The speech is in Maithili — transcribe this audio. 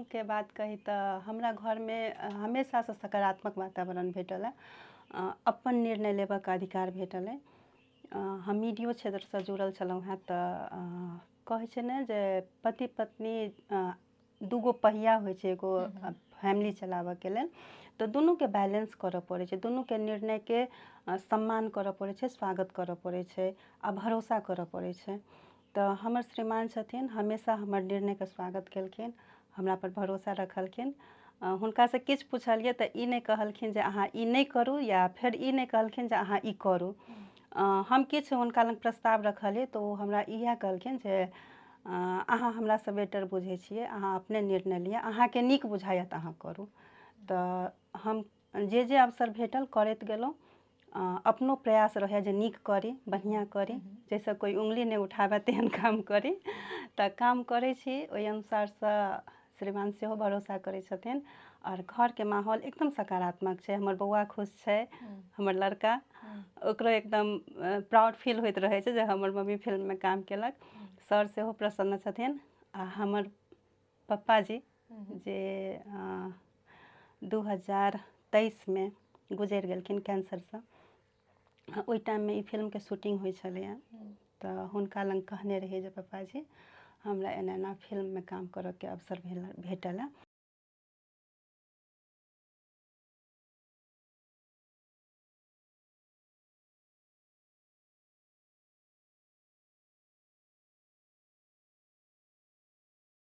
फिल्मके बात कही तऽ हमरा घरमे हमेशासँ सकारात्मक वातावरण भेटल हँ। अपन निर्णय लेबऽके अधिकार भेटल अइ। हम मीडियो क्षेत्रसँ जुड़ल छलहुँ हेँ, तऽ कहै छै ने जे पति पत्नी दूगो पहिया होइ छै एगो फैमिली चलाबऽके लेल, तऽ दुनूके बैलेंस करऽ पड़ै छै, दुनूके निर्णयके सम्मान करऽ पड़ै छै, स्वागत करऽ पड़ै छै आ भरोसा करऽ पड़ै छै। तऽ हमर श्रीमान छथिन, हमेशा हमर निर्णयके स्वागत केलखिन, हमरापर भरोसा रखलखिन। हुनकासँ किछु पुछलियै तऽ ई नहि कहलखिन जे अहाँ ई नहि करू, या फेर ई नहि कहलखिन जे अहाँ ई करू। हम किछु हुनका लग प्रस्ताव रखलियै तऽ ओ हमरा इएह कहलखिन जे अहाँ हमरासँ बेटर बुझै छियै, अहाँ अपने निर्णय लिअ, अहाँके नीक बुझाइए तऽ अहाँ करू। तऽ हम जे जे अवसर भेटल करैत गेलहुँ। अपनो प्रयास रहै जे नीक करी, बढ़िआँ करी, जाहिसँ कोइ उङ्गली नहि उठाबै तेहन काम करी। तऽ काम करै छी ओहि अनुसारसँ श्रीमान सेहो भरोसा करै छथिन आओर घरके माहौल एकदम सकारात्मक छै। हमर बौआ खुश छै, हमर लड़का, ओकरो एकदम प्राउड फील होइत रहै छै जे हमर मम्मी फिल्ममे काम केलक। सर सेहो प्रसन्न छथिन। आ हमर पप्पाजी जे 2023मे गुजरि गेलखिन कैंसरसँ, ओहि टाइममे ई फिल्मके शूटिंग होइ छलैए, तऽ हुनका लग कहने रहियै जे पप्पाजी, हमरा एना एना फिल्ममे काम करऽके अवसर भेटल हँ।